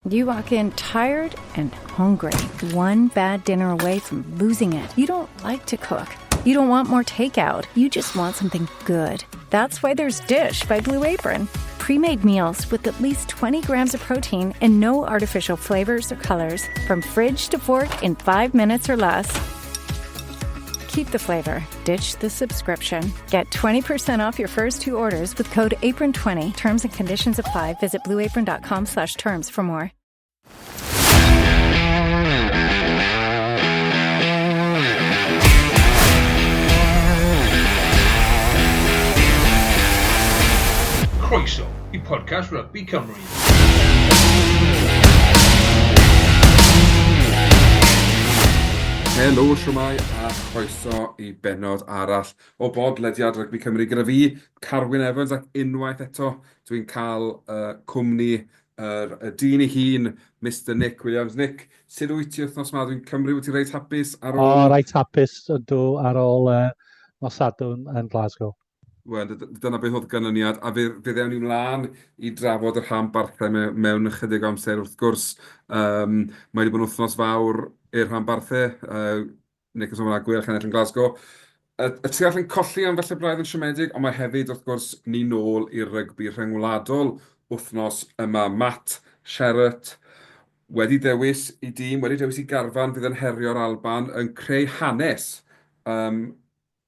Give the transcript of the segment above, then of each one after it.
You walk in tired and hungry, one bad dinner away from losing it. You don't like to cook. You don't want more takeout. You just want something good. That's why there's Dish by Blue Apron. Pre made meals with at least 20 grams of protein and no artificial flavors or colors from fridge to fork in five minutes or less. Keep the flavor. Ditch the subscription. Get 20% off your first two orders with code APRON20. Terms and conditions apply. Visit blueapron.com slash terms for more. Croeso i podcast Rugby Cymru. Helo, shwmae a chroeso i bennod arall o bodlediad Rygbi Cymru gyda fi, Carwyn Evans, ac unwaith eto dwi'n cael uh, cwmni yr, y dyn ei hun, Mister Nick Williams. Nick, sut wyt ti wythnos yma? Dwi'n cymryd wyt ti reit hapus ar ôl... O, reit hapus ydw ar ôl uh, nos Sadwrn yn Glasgow. Wel, dyna beth oedd ganlyniad, a fe, fe ddewn ni mlaen i drafod y rhanbarthau mewn, mewn ychydig o amser, wrth gwrs. Um, mae wedi bod yn wythnos fawr i'r rhanbarthau, uh, Nick yn sôn fan'na, Gweilch ennill yn Glasgow. Y, y tu allan colli am falle braidd yn siomedig, ond mae hefyd, wrth gwrs, ni nôl i'r rygbi rhyngwladol wythnos yma. Matt Sherratt wedi dewis i dîm, wedi dewis i garfan fydd yn herio'r Alban, yn creu hanes um,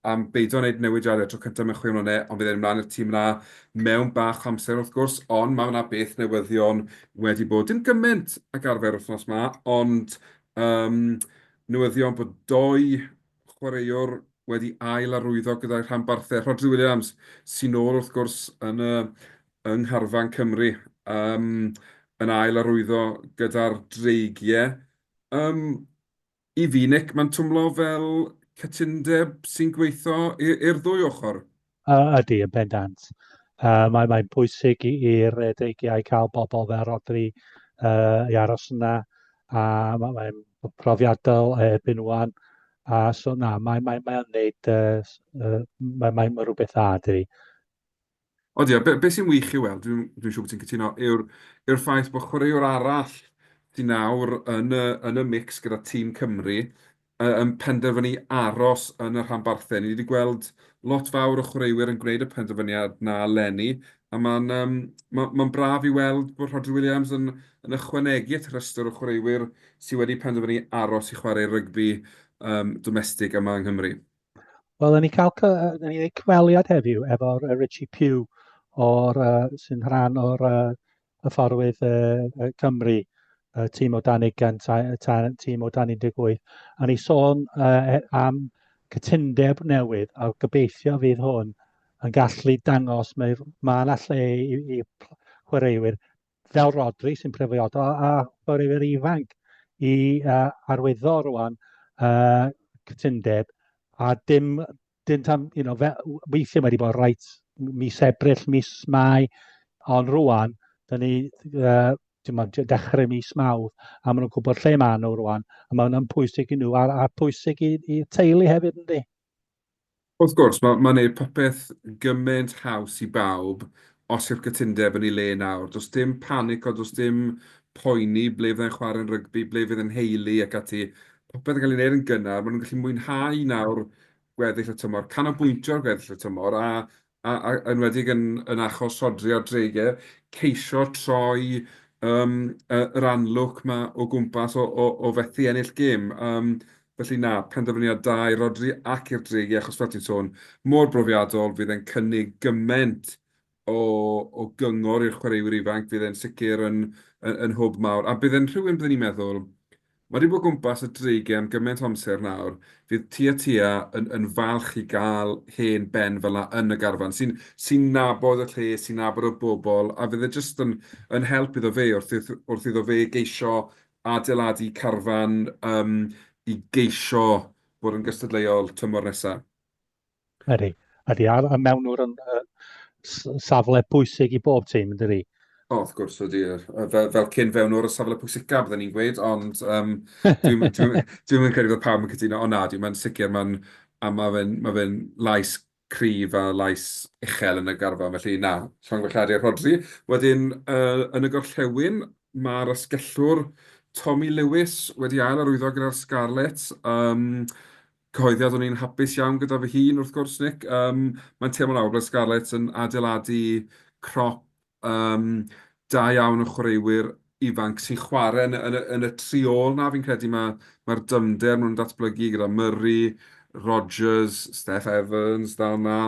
am beidio wneud newidiadau tro cyntaf mewn chwe mlynedd, ond bydd e'n ymlaen i'r tîm 'na mewn bach o amser wrth gwrs, ond mae yna beth newyddion wedi bod, dim gymaint ag arfer wythnos 'ma, ond um, newyddion bod doi chwaraewr wedi ail arwyddo gyda'i rhanbarthau. Rhodri Williams, sy'n ôl wrth gwrs yn y, yng ngharfan Cymru, um, yn ail arwyddo gyda'r Dreigiau. Um, I fi, Nick, mae'n twmlo fel cytundeb sy'n gweithio i'r ddwy ochr. Ydy, yn bendant. Uh, mae'n mae bwysig i'r dreigiau cael bobl fel Rodri uh, i aros yna, a mae'n mae profiadol erbyn wan. A so na, mae'n mae, mae neud, uh, uh, mae'n mae, mae rhywbeth dda, dydi. Ond ie, be, be sy'n wych i'w weld, dwi'n dwi siŵr bod ti'n cytuno, yw'r yw'r ffaith bod chwaraewr arall sy'n nawr yn y, yn y mix gyda tîm Cymru uh, yn penderfynu aros yn y rhanbarthau. Ni wedi gweld lot fawr o chwaraewyr yn gwneud y penderfyniad na leni, a mae'n um, ma, ma braf i weld bod Rhodri Williams yn, yn ychwanegu at y rhestr o chwaraewyr sydd wedi penderfynu aros i chwarae rygbi um, domestig yma yng Nghymru. Wel, ni cael ni wneud cyfweliad heddiw efo'r Richie Pugh o'r, uh, sy'n rhan o'r uh, hyfforwydd uh, Cymru, uh, tîm o dan 20, ta, ta, tîm o dan 18. A ni sôn uh, am cytundeb newydd, a gobeithio fydd hwn yn gallu dangos mae mae yna lle i, i chwaraewyr fel Rodri sy'n profiadol a chwaraewyr ifanc i uh, arwyddo rwan uh, cytundeb a dim, dim tam, you know, fe, weithiau mae wedi bod reit mis Ebrill, mis Mai, ond rwan, da ni uh, dim ond dechrau mis Mawrth, a maen nhw'n gwybod lle maen nhw rwan, a mae hwnna'n pwysig i nhw, a, a pwysig i teulu hefyd, yndi? Wrth gwrs, mae mae'n gwneud popeth gymaint haws i bawb os yw'r cytundeb yn ei le nawr. Does dim panic o, does dim poeni ble fyddai'n chwarae'n rygbi, ble fydd yn nheulu ac ati. Popeth yn cael ei wneud yn gynnar, maen nhw'n gallu mwynhau nawr gweddill y tymor, canolbwyntio ar gweddill y tymor a a, a enwedig yn, yn achos Rhodri a'r Dreigiau, ceisio troi um, yr anlwc ma o gwmpas o, o, o fethu ennill gêm. Um, felly na, penderfyniad da i Rodri ac i'r Dreigiau, achos fel ti'n sôn, mor brofiadol, fydd e'n cynnig gymaint o, o gyngor i'r chwaraewyr ifanc, fydd e'n sicr yn, yn, yn hwb mawr. A bydd e'n rhywun, byddwn i'n meddwl, Mae 'di bod o gwmpas y dreigiau am gymaint o amser nawr, fydd Tia Tia yn yn falch i gael hen ben fel 'na yn y garfan, sy'n sy'n nabod y lle, sy'n nabod y bobl, a fydd e jyst yn yn help iddo fe wrth wrth wrth iddo fe geisio adeiladu carfan yym i geisio bod yn gystadleuol tymor nesa. Ydy, ydy. A, a mewnwr yn uh, safle pwysig i bob tîm, yn dydi? O, wrth gwrs, ydy. Fel, fel cyn fewnwr y safle pwysica, byddwn ni'n gweud, ond um, dwi'n dwi, dwi, dwi credu bod pawb yn cytuno. Ond na, dwi'n mae'n sicr, mae'n, a mae fe'n ma fe lais cryf a lais uchel yn y garfan, felly na, llongyfarchiadau Rhodri. Wedyn, uh, yn y gorllewin, Mae'r asgellwr Tommy Lewis wedi ail arwyddo gyda'r Scarlets. Um, cyhoeddiad o'n i'n hapus iawn gyda fy hun, wrth gwrs, Nick. Um, mae'n teimlo nawr bod y Scarlets yn adeiladu crop um, da iawn o chwaraewyr ifanc sy'n chwarae yn, yn, yn y triol 'na. Fi'n credu mae'r mae dyfnder maen nhw'n datblygu gyda Murray, Rogers, Steff Evans dal 'na,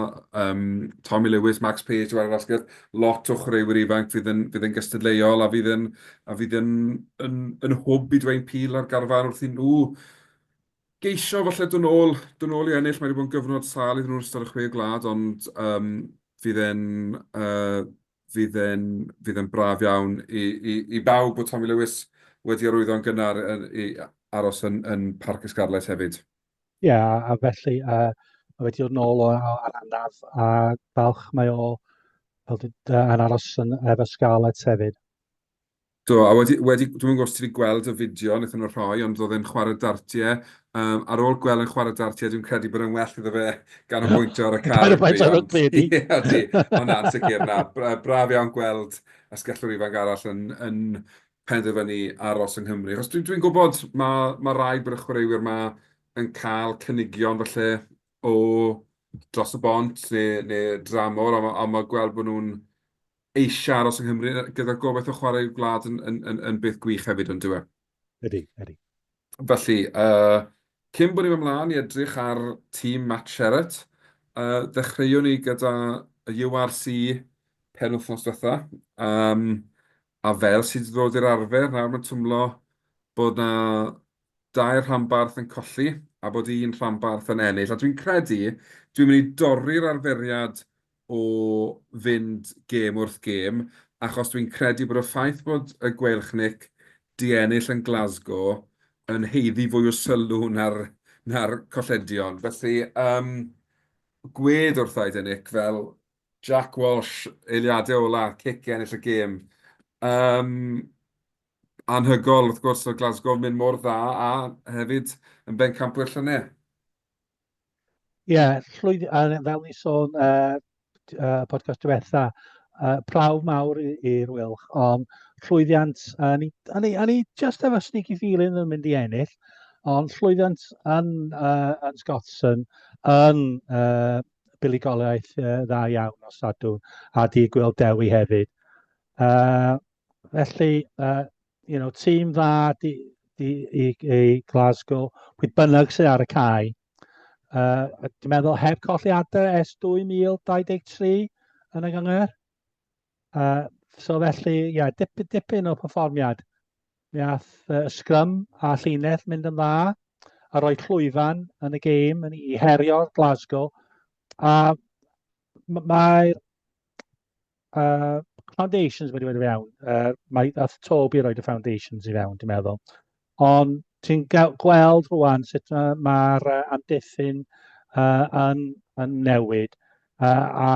um, Tommy Lewis, Max Page, wedi asgell, lot o chwaraewyr ifanc fydd yn, fydd yn gystadleuol a fydd yn, a fydd yn, yn, yn hwb i Dwayne Peel a'r garfan wrth i nhw geisio falle dod nôl, dod nôl i ennill. Mae wedi bod yn gyfnod sâl iddyn nhw'n ystod y chwe gwlad, ond um, fydd e'n uh, fydd e'n fydd e'n braf iawn i, i, i bawb bod Tommy Lewis wedi arwyddo'n gynnar yn, i aros yn, yn Parc y Scarlets hefyd. Ie, yeah, a felly uh, mae wedi dod nôl o, o ar anaf a falch mae o fel yn aros yn efo Scarlets hefyd. Do, a wedi, wedi, dwi'm yn gwybod os ti wedi gweld y fideo wnaethon nhw rhoi, ond oedd e'n chwarae dartiau. Um, ar ôl gweld yn chwarae dartiau, dwi'n credu bod e'n well iddo fe ganolbwyntio ar y car rygbi. Canolbwyntio ar rygbi, ydi. Ie, ydi. Ond na'n sicr, na. Braf iawn gweld asgellwr ifanc arall yn, yn penderfynu aros yng Nghymru. Achos dwi'n dwi gwybod, mae, mae rhaid bod y chwaraewyr yma yn cael cynigion falle o dros y bont neu, neu dramor, a mae, a mae gweld bod nhw'n eisiau aros yng Nghymru gyda'r gobaith o chwarae i'w gwlad yn, yn, yn, yn beth gwych hefyd, ond dyw e? Ydy, ydy. Felly, uh, cyn bod ni'n mynd mlaen i edrych ar tîm Matt Sherratt, uh, ddechreuwn ni gyda y URC penwythnos diwetha. Um, a fel sydd wedi dod i'r arfer, nawr mae'n twmlo bod na dair rhanbarth yn colli a bod un rhanbarth yn ennill. A dwi'n credu dwi'n mynd i dorri'r arferiad o fynd gêm wrth gêm, achos dwi'n credu bod y ffaith bod y Gweilch Nick 'di ennill yn Glasgow yn haeddu fwy o sylw na'r na'r colledion. Felly, yym, gwed wrtha i de Nick, fel Jack Walsh, eiliadau ola, cic i ennill y gêm. Yym, anhygoel, wrth gwrs, o Glasgow yn mynd mor dda a hefyd yn bencampwyr llynedd. Ie, yeah, llwyd, a fel ni sôn uh, uh, podcast diwetha, uh, prawf mawr i'r Wylch, ond llwyddiant, a ni, a ni, a ni just efo sneaky feeling yn mynd i ennill, ond llwyddiant yn, uh, yn Scottson, yn uh, buddugoliaeth uh, dda iawn o Sadwrn, a di gweld Dewi hefyd. Uh, felly, uh, you know, tîm dda di, di, i, i Glasgow, pwy bynnag sydd ar y cae. Uh, dwi'n meddwl heb colli adre ers 2023 yn y gyngor. Uh, so felly, ie, yeah, dip, dipyn o perfformiad. Mi ath uh, sgrym a llinell mynd yn dda a rhoi llwyfan yn y gêm yn, i herio Glasgow. A mae'r uh, foundations wedi wedi fewn. Uh, mae ath Toby roed y foundations i fewn, dwi'n meddwl. Ond ti'n gweld rwan sut mae'r ma uh, amddiffyn uh, yn, yn newid, uh, a,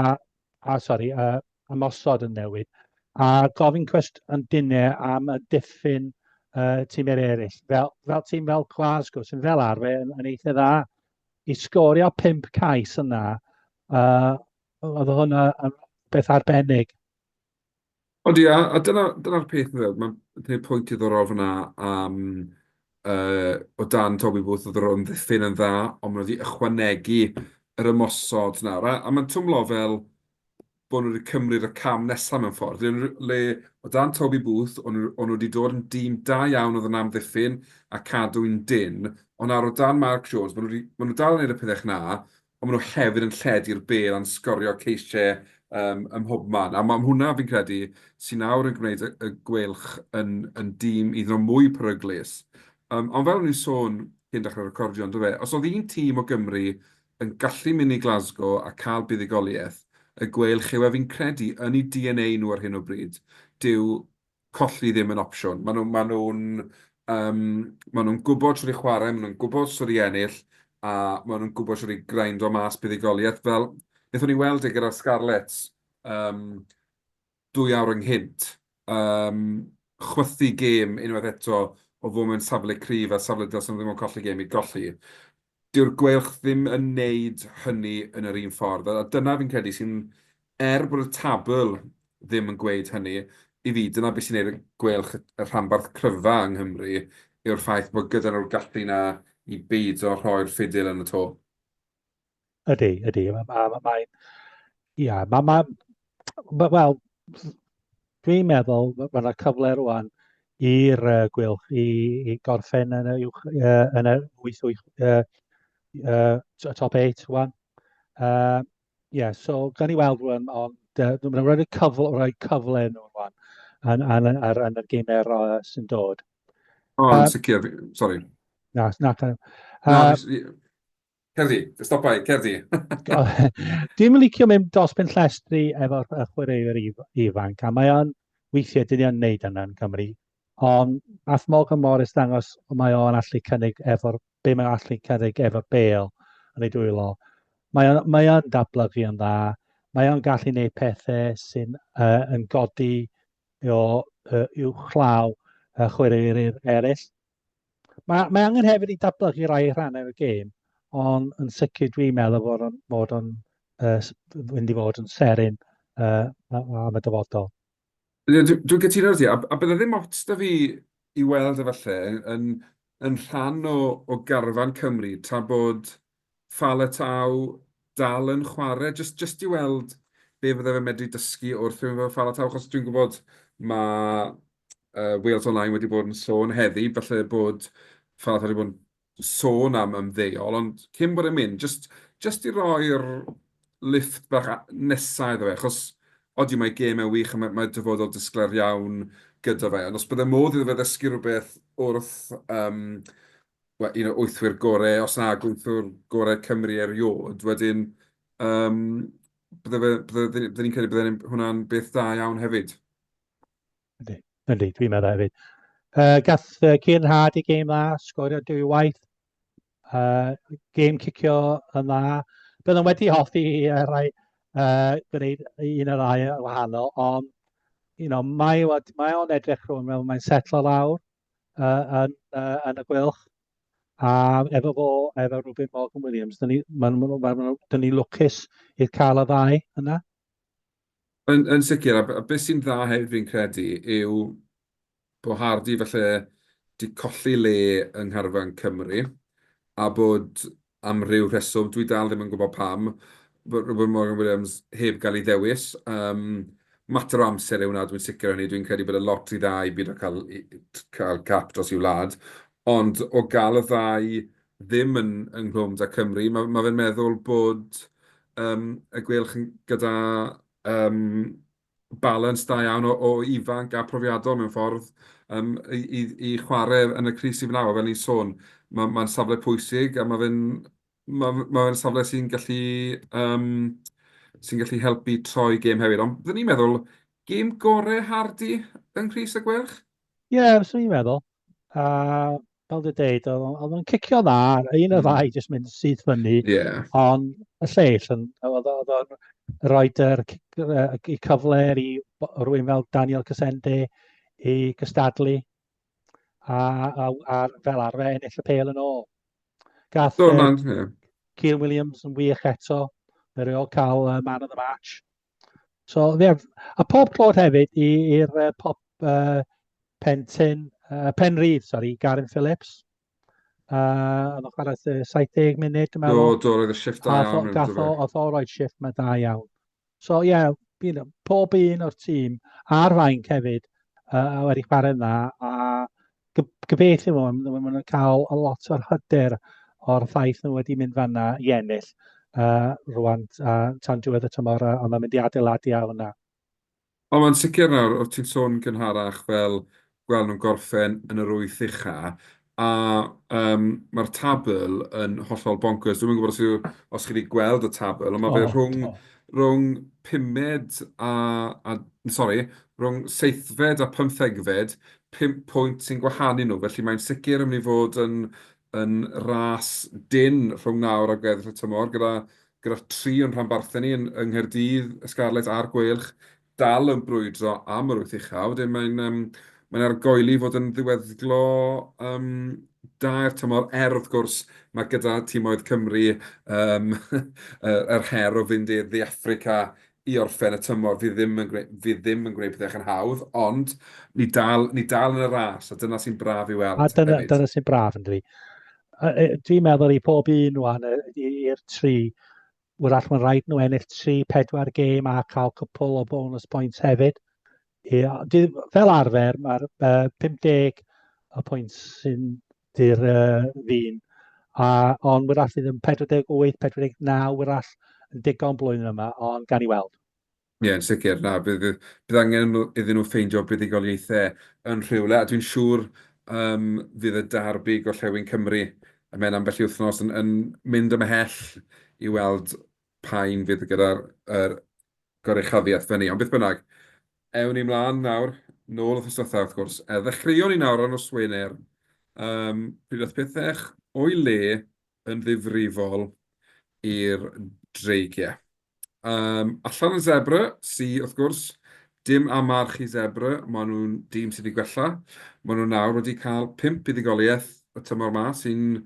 a sorry, uh, ymosod yn newid, a gofyn cwest yn dinau am y diffyn uh, tîmau eraill. Fel, fel tîm fel Glasgow, sy'n fel arfer yn, yn eitha dda, i sgorio pump cais yna, uh, Oedd hwnna yn beth arbennig. Ond ia, a dyna, dyna'r peth ynde, mae'n gwneud pwynt diddorol fan'na am uh, o dan Toby Booth, oedd yr amddiffyn yn dda, ond maen nhw wedi ychwanegu yr ymosod nawr. A, a mae'n twmlo fel bod nhw wedi cymryd y cam nesaf mewn ffordd. Le, le o dan Toby Booth, o'n nhw, o'n nhw wedi dod yn dîm da iawn oedd yn amddiffyn a cadw'n dynn, ond nawr o dan Mark Jones, maen nhw, wedi, maen nhw dal yn gwneud y pethau 'na, ond maen nhw hefyd yn lledu'r bêl a'n sgorio ceisiau um, ym mhobman. A mae hwnna, fi'n credu, sy'n nawr yn gwneud y, y Gweilch yn, yn dîm iddyn nhw mwy peryglus. Um, ond fel o'n i'n sôn cyn dechrau recordio, on'd fe, os oedd un tîm o Gymru yn gallu mynd i Glasgow a cael buddugoliaeth, y Gweilch yw e, fi'n credu, yn eu DNA nhw ar hyn o bryd, dyw colli ddim yn opsiwn. Maen nhw, maen nhw'n, um, maen nhw'n gwybod sut i chwarae, maen nhw'n gwybod sut i ennill, a maen nhw'n gwybod sut i grindo mas buddugoliaeth. Fel wnaethon ni weld e gyda'r Scarlets um, 2 awr ynghynt. Um, chwythu gêm unwaith eto o fod mewn safle cryf a safle dylsen nhw ddim yn colli gêm i golli. Dyw'r Gweilch ddim yn neud hynny yn yr un ffordd. A dyna fi'n credu sy'n, er bod y tabl ddim yn gweud hynny, i fi, dyna beth sy'n neud y Gweilch y rhanbarth cryfa yng Nghymru, yw'r ffaith bod gyda nhw'r gallu 'na i beidio rhoi'r ffidil yn y to. Ydy, ydy. Mae'n... Mae, ia, mae... Ma, ma, wel, dwi'n meddwl mae yna cyfle rwan i'r uh, Gweilch i, i gorffen yn y, uwch, uh, yn y 8, 8, uh, uh, top 8 rwan. Uh, yeah, so gan i weld rwan, ond uh, mae'n rhoi cyfle, rhoi cyfle nhw rwan yn, yn, yn, yn, yn y gemau uh, sy'n dod. O, oh, yn sicr, sori. Na, na. Na, Cer di, stopa i, cer di. Dwi'n licio mynd dros ben llestri efo'r chwaraewyr ifanc, a mae o'n weithiau dyn ni yn neud yna yn Cymru, ond nath Morgan Morris dangos mae o'n allu cynnig efo'r, be mae'n allu cynnig efo'r bêl yn ei dwylo. Mae o'n, mae o'n datblygu yn dda, mae o'n gallu gwneud pethau sy'n uh, yn godi o uh, uwchlaw uh, chwaraewyr eraill. Mae, mae angen hefyd i datblygu rai rhannau o'r gêm, ond yn sicr dwi'n meddwl bod o'n, bod o'n uh, mynd i fod yn serin uh, am y dyfodol. Dwi'n dwi cytuno ti, a, a bydde ddim ots da fi i weld efallai yn, yn, yn rhan o, o garfan Cymru tra bod Faletau dal yn chwarae, jyst, jyst i weld be fydde fe'n medru dysgu wrth rhywun fel Faletau, achos dwi'n gwybod mae uh, Wales Online wedi bod yn sôn heddi, falle bod Faletau wedi bod yn sôn am ymddeol, ond cyn bod e'n mynd, jyst, jyst i roi'r lift bach nesaf iddo fe, achos odi mae gêm e'n wych a mae, mae dyfodol disglair iawn gyda fe, ond os bydde modd iddo fe ddysgu rhywbeth wrth um, wel, un o wythwyr gorau, os nag wythwr gorau Cymru erioed, wedyn um, bydde fe, bydde, bydde ni'n credu bydde hwnna'n beth da iawn hefyd. Ydy, ydy, dwi'n meddwl hefyd. Uh, gath uh, Kieran Hardy gêm dda, sgorio dwy waith. Uh, gêm cicio yn dda. Byddwn wedi hoffi uh, rhai uh, gwneud un o'r ddau wahanol, ond you know, mae, mae o'n edrych rhwng fel mae'n setlo lawr uh, yn, uh, yn y Gweilch. A efo fo, efo Rubin Morgan Williams, dyn ni, ma, ma, ma, ma, dyn ni lwcus i'r cael y ddau yna. Yn, yn sicr, a, a beth sy'n dda hefyd fi'n credu yw bod Hardy falle 'di colli le yng ngharfan Cymru a bod am ryw rheswm, dwi dal ddim yn gwybod pam, bod Rubin Morgan Williams heb gael ei ddewis. Um, mater o amser yw hwnna, dwi'n sicr o hynny. Dwi'n credu bod y lot i dda i byd o cael, cael cap dros i'w wlad. Ond o gael y ddau ddim yn ynghlwm 'da Cymru, mae ma fe'n meddwl bod um, y Gweilch gyda um, balans da iawn o, o ifanc a profiadol mewn ffordd um, i, i, i chwarae yn y crys i fynd Fel ni'n sôn, mae'n ma safle pwysig a mae fe'n ma, ma fe'n safle sy'n gallu, um, sy'n gallu helpu troi gêm hefyd. Ond byddwn ni'n meddwl, gêm gorau Hardy yng Nghrys y Gweilch? Ie, yeah, fyswn i'n meddwl. A fel dwi'n deud, oedd o'n cicio dda, un o'r ddau jyst mynd syth fyny, yeah. ond y lleill, yn, oedd o'n rhoi yr, y cyfle i rwy'n fel Daniel Cassende i gystadlu a, a, a fel arfer ennill y pêl yn ôl. Gath Do, um, yeah. Kieran Williams yn wych eto, mae ôl cael uh, man of the match. So, yeah, a pob clod hefyd i'r uh, pop uh, Pentin, uh, Penrhydd, sorry, Garen Phillips. Uh, oedd o'n chwarae 70 munud, dwi'n meddwl. Do, do, roedd y shift da iawn. Gath o, oedd o roed shift mae da iawn. So, ie, yeah, you know, pob un o'r tîm, a'r fainc hefyd, uh, wedi chwarae'n dda, a gobeithio maen nhw'n cael a lot o'r hyder o'r ffaith nhw wedi mynd fanna i ennill uh, rwan uh, tan diwedd y tymor, a, a mae'n mynd i adeiladu ar hwnna. Ond mae'n sicr nawr, o't ti'n sôn gynharach fel gweld nhw'n gorffen yn yr wyth ucha, a um, mae'r tabl yn hollol bonkers. Dwi'm yn gwybod os, yw, os chi wedi gweld y tabl, ond mae fe rhwng, rhwng pumed a, a sori, rhwng seithfed a pymthegfed, pump pwynt sy'n gwahanu nhw, felly mae'n sicr yn mynd i fod yn, yn ras dynn rhwng nawr a gweddill y tymor, gyda, gyda tri o'n rhanbarthau ni yn, yng Nghaerdydd, y Scarlets a'r Gweilch, dal yn brwydro am yr wyth ucha. Wedyn mae'n um, mae'n argoeli fod yn ddiweddglo um, da i'r tymor, er wrth gwrs mae gyda timoedd Cymru um, yr her o fynd i'r Dde Affrica i orffen y tymor fydd ddim yn gwneud, fydd ddim yn gwneud pethau yn hawdd, ond ni dal, ni dal yn y ras, a dyna sy'n braf i weld. A dyna, dyna sy'n braf yn dwi. Dwi'n meddwl i pob un wan, i'r tri, wrach mae'n rhaid nhw ennill 3-4 gêm a cael cwpl o bonus points hefyd. Ie, fel arfer, mae'r 50 o pwynt sy'n di'r uh, ddyn. A, ond wrach fydd yn 48, 49 wrach yn digon blwyddyn yma, ond gan i weld. Ie, yn sicr, na, bydd, bydd angen iddyn nhw ffeindio buddugoliaethau yn rhywle, a dwi'n siŵr um, fydd y derby Gorllewin Cymru ymhen ambell i wythnos yn, yn mynd ymhell i weld pa un fydd gyda'r yr goruchafiaeth fyny. Ond beth bynnag, ewn ni mlaen nawr, nôl wythnos diwetha wrth gwrs. E, ddechreuon ni nawr ar nos Wener, um, pryd oedd pethau o'i le yn ddifrifol i'r Dreigiau. Um, allan yn Zebre, sy wrth gwrs, dim amarch i Zebre, maen nhw'n dîm sydd wedi gwella. Maen nhw nawr wedi cael 5 buddugoliaeth y tymor ma, sy'n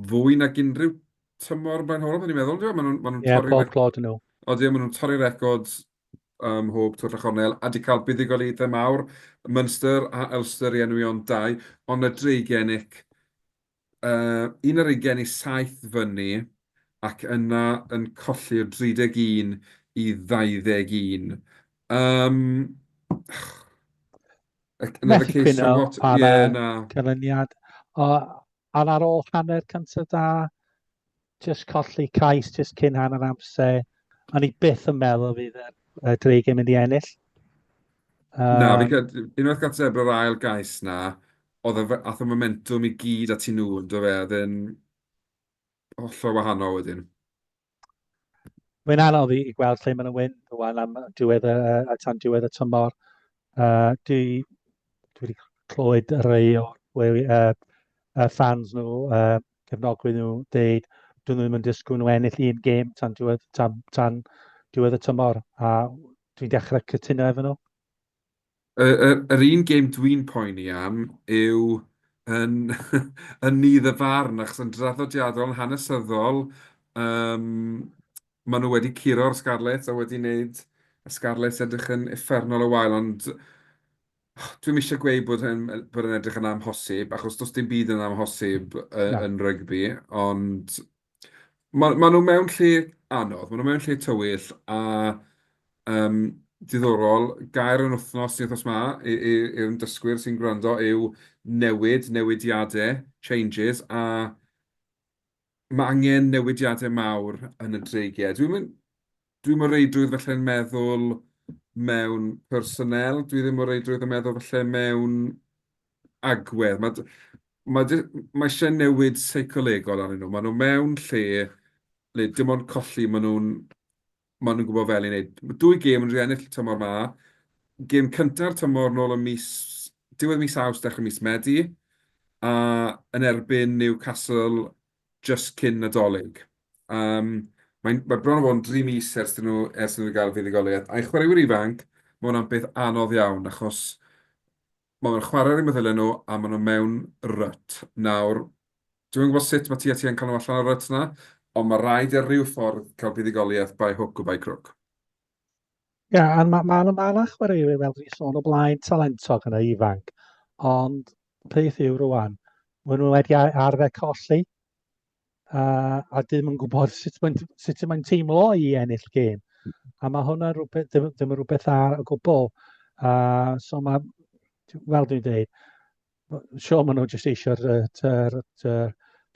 fwy nag unrhyw tymor blaenorol, o'n i'n meddwl, on'd yw e? Maen nhw'n maen nhw'n Ie, torri... pob clod nhw. Odi, maen nhw'n torri record ym mhob twll a chornel, a 'di cael buddugoliaethau mawr, Munster a Ulster i enwi ond dau, ond y Dreigiau, Nick, uh, un ar ugain i saith fyny, ac yna yn colli o 31 i 21. Um, another Methu case cwyno from what... ar Yeah, y na. canlyniad. O, ond ar ôl hanner cyntaf da, just colli cais just cyn hanner amser, o'n i byth yn meddwl fydd y, y Dreigiau mynd i ennill. Na, fi Um, credu, unwaith gath Zebra'r ail gais na, oedd y, ath y momentum i gyd at nhw, yn do fe, oedd e'n hollol wahanol wedyn. Mae'n anodd i, i gweld lle maen nhw'n mynd rwan am diwedd y, y, tan diwedd y tymor. Uh, dwi, dwi wedi clywed rhai o'r uh, uh, fans nhw, uh, cefnogwyr nhw, deud dyn nhw ddim yn disgwyl nhw ennill un gêm tan diwedd, tan, tan diwedd y tymor. A dwi'n dechrau cytuno efo nhw. Yr, yr, yr un gêm dwi'n poeni am yw yn, yn nydd y farn, achos yn draddodiadol, yn hanesyddol, um, maen nhw wedi curo'r Scarlets a wedi wneud y Scarlets edrych yn uffernol o wael, ond dwi'm eisiau gweud bod yn, bod yn edrych yn amhosib, achos does dim byd yn amhosib Na. yn rygbi, ond Maen ma nhw mewn lle anodd, maen nhw mewn lle tywyll a um, diddorol. Gair yn wythnos i wythnos ma i'r dysgwyr sy'n gwrando yw newid, newidiadau, changes, a mae angen newidiadau mawr yn y Dreigiau. Dwi'm yn, dwi'm o reidrwydd felly'n meddwl mewn personnel, dwi ddim o reidrwydd yn meddwl falle mewn agwedd. Mae, mae, mae eisiau newid seicolegol arnyn nhw. Maen nhw mewn lle le dim ond colli maen nhw'n maen nhw'n gwybod fel i wneud. Mae dwy gêm yn ennill y tymor ma. Gêm cynta'r tymor nôl ym mis, diwedd mis Awst, dechrau mis Medi, a yn erbyn Newcastle just cyn Nadolig. Um, mae'n mae bron o fod yn dri mis ers iddyn nhw, ers iddyn nhw gael fuddugoliaeth. A i chwaraewyr ifanc, mae hwnna'n beth anodd iawn, achos maen nhw'n chwarae ar eu meddyliau nhw a maen nhw mewn rut. Nawr, dwi'm yn gwybod sut mae TAT yn cael nhw allan o'r rut 'na, ond mae rhaid ar ryw ffordd cael buddugoliaeth by hook or by crook. Ie, yeah, a mae ma, ma, ma chwaraewyr, fel dwi'n sôn o blaen, talentog yna ifanc, ond peth yw rwan, maen nhw wedi arfer colli, uh, a dim yn gwybod sut mae'n sut mae'n teimlo i ennill gêm. A mae hwnna rhywbeth, ddim, ddim yn rhywbeth dda o gwbl. Uh, so mae, fel dwi'n dweud, siŵr maen nhw jyst eisiau'r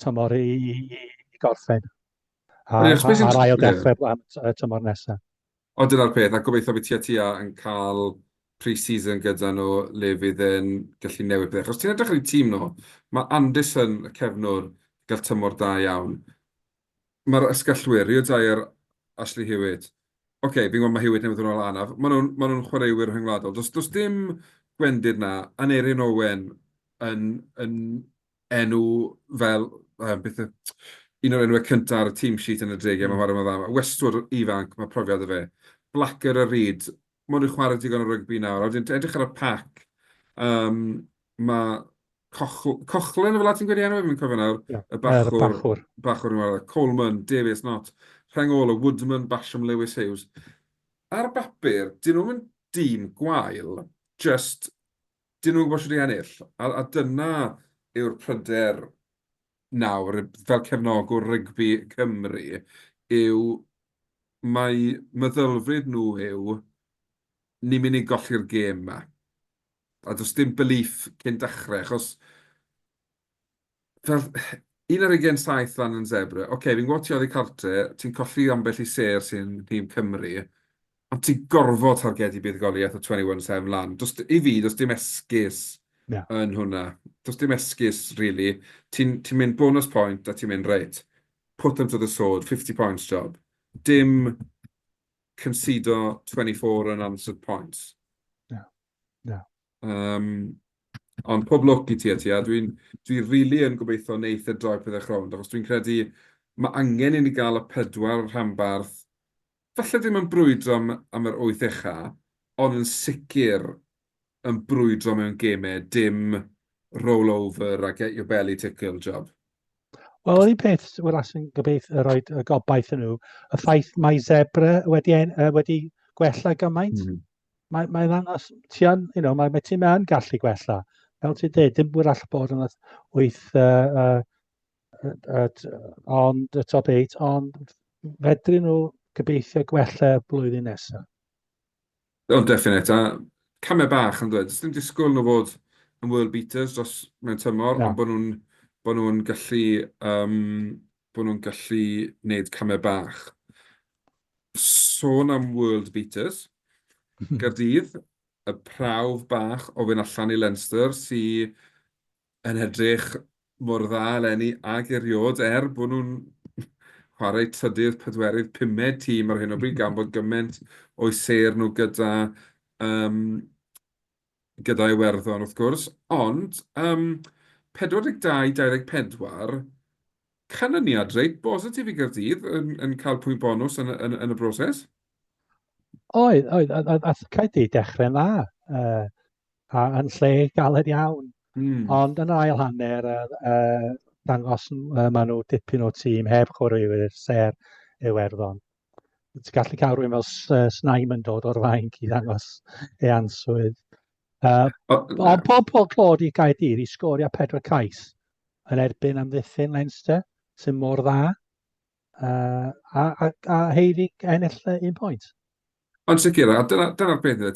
tymor i, i, i gorffen. A, a, a'r ail dechrau am y tymor nesaf. Ond dyna'r peth, a gobeithio bydd Tua Tua yn cael pre-season gyda nhw le fydd e'n gallu newid pethau. Achos ti'n edrych ar eu tîm nhw, mae Anderson, y cefnwr, 'di cael tymor da iawn. Mae'r asgellwyr, Rio Dyer, Ashley Hewitt. Ocê, fi'n gwybod mae Hewitt newydd ddod nôl o anaf. Maen nhw'n maen nhw'n chwaraewyr rhyngwladol. Does does dim gwendid 'na. Aneurin Owen yn yn enw fel, yym, beth yw... un o'r enwau cynta ar y team sheet yn y dreigiau, mae'n chwarae mor dda. Mae Westwood ifanc, mae profiad 'da fe. Blacker a Reid, maen nhw'n chwarae digon o rygbi nawr. A wedyn edrych ar y pac, yym, mae Coch- Coughlan, fel 'na ti'n gweud ei enw e? Fi'm yn cofio nawr. Ie, Y bachwr. Yr bachwr. Bachwr yn chwarae. Coleman, Davies, Knott. Rheng ôl y Woodman, Basham, Lewis, Hughes. Ar bapur, dyn nhw'm yn dîm gwael, jyst dyn nhw'n gwybod shwt i ennill. A, a dyna yw'r pryder nawr, fel cefnogwr rygbi Cymru, yw mae meddylfryd nhw yw, ni'n mynd i golli'r gêm 'ma. A does dim belief cyn dechrau, achos fel 1 ar 20 7 lan yn Zebre, ocê, fi'n gwybod ti oddi cartre, ti'n colli ambell i sêr sy'n nhîm Cymru, ond ti'n gorfod targedu buddugoliaeth o 21-7 lan. Does, i fi, does dim esgus Na. yn hwnna. Does dim esgus, really. Ti'n ti mynd bonus point a ti'n mynd, reit, put them to the sword, 50 points job. Dim concedo 24 unanswered points. Na. Na. Ond pob lwc i ti a ti, a dwi'n dwi really yn gobeithio wneith e droi pethau rownd, achos dwi'n credu mae angen i ni gael y pedwar rhanbarth, falle ddim yn brwydro am, am yr wyth ucha, ond yn sicr yn brwydro mewn gemau, dim roll over a get your belly tickled job. Wel, yr un peth wrach sy'n gobeithio rhoi y gobaith yn nhw, y ffaith mae Zebre wedi, en, wedi gwella gymaint. Mae, mae'n ddangos, ti yn, you know, mae, mae tîm yn gallu gwella. Fel ti'n dweud, dim wrach bod yn wyth, ond y top 8, ond fedryn nhw gobeithio gwella blwyddyn nesaf. O, definite. A camau bach yn dweud. Does dim disgwyl nhw fod yn world beaters dros mewn tymor, Na. ond bod nhw'n gallu gwneud camau bach. Sôn am world beaters, Gaerdydd, y prawf bach o fynd allan i Leinster sy yn edrych mor dda eleni ag erioed, er bod nhw'n chwarae trydydd, pedwerydd, pumed tîm ar hyn o bryd, gan bod gymaint o'u sêr nhw gyda Iwerddon, wrth gwrs. Ond 42-24, canlyniad reit bositif i Gaerdydd yn cael pwynt bonws yn y broses. Oedd, oedd, a, a Caerdydd dechrau'n dda, a yn lle galed iawn. Ond yn yr ail hanner, dangos maen nhw dipyn o tîm heb chwaraewyr ser Iwerddon. Ti'n gallu cael rhywun fel Snyman dod o'r fainc i ddangos ei answydd. Ond pob pob clod i Gaerdydd i sgorio pedwar cais yn erbyn amddiffyn Leinster, sy'n mor dda, a haeddu ennill un pwynt. Ond sicr, a dyna'r dyna peth yna,